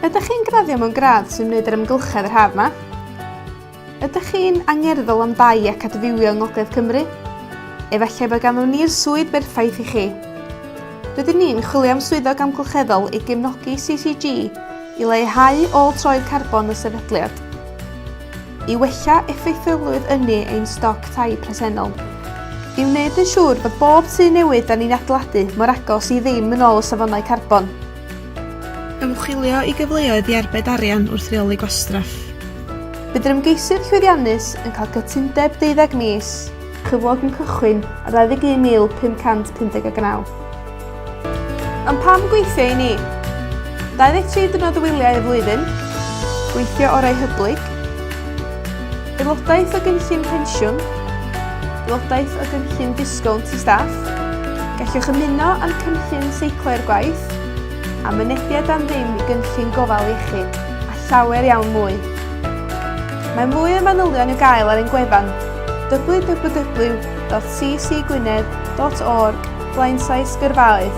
Ydych chi'n graddio mewn gradd sy'n wneud yr amgylchedd yr haf 'ma? Ydych chi'n angerddol am dai ac adfywio yng Ngogledd Cymru? Efallai bod ganddom ni'r swydd berffaith i chi. Rydyn ni'n chwilio am swyddog amgylcheddol i gefnogi CCG i leihau ôl troed carbon y sefydliad. I wella effeithiolrwydd ynni ein stoc tai presennol. I wneud yn siŵr bod bob tŷ newydd 'da ni'n adeiladu mor agos i ddim yn ôl y safonau carbon. Ymchwilio i gyfleoedd i arbed arian wrth reoli gwastraff. Bydd yr ymgeisydd llwyddiannus yn cael cytundeb deuddeg mis, cyflog yn cychwyn ar 21,559. Ond pam gweithio i ni? 23 diwrnod o wyliau y flwyddyn, gweithio orau hyblyg, aelodaeth o gynllun pensiwn, aelodaeth o gynllun disgownt i staff, gallwch ymuno â'n cynllun seiclo i'r gwaith, a mynediad am ddim i gynllun gofal iechyd, a llawer iawn mwy. Mae mwy o manylion i'w gael ar ein gwefan www.ccgwynedd.org blaenllaes gyrfaoedd.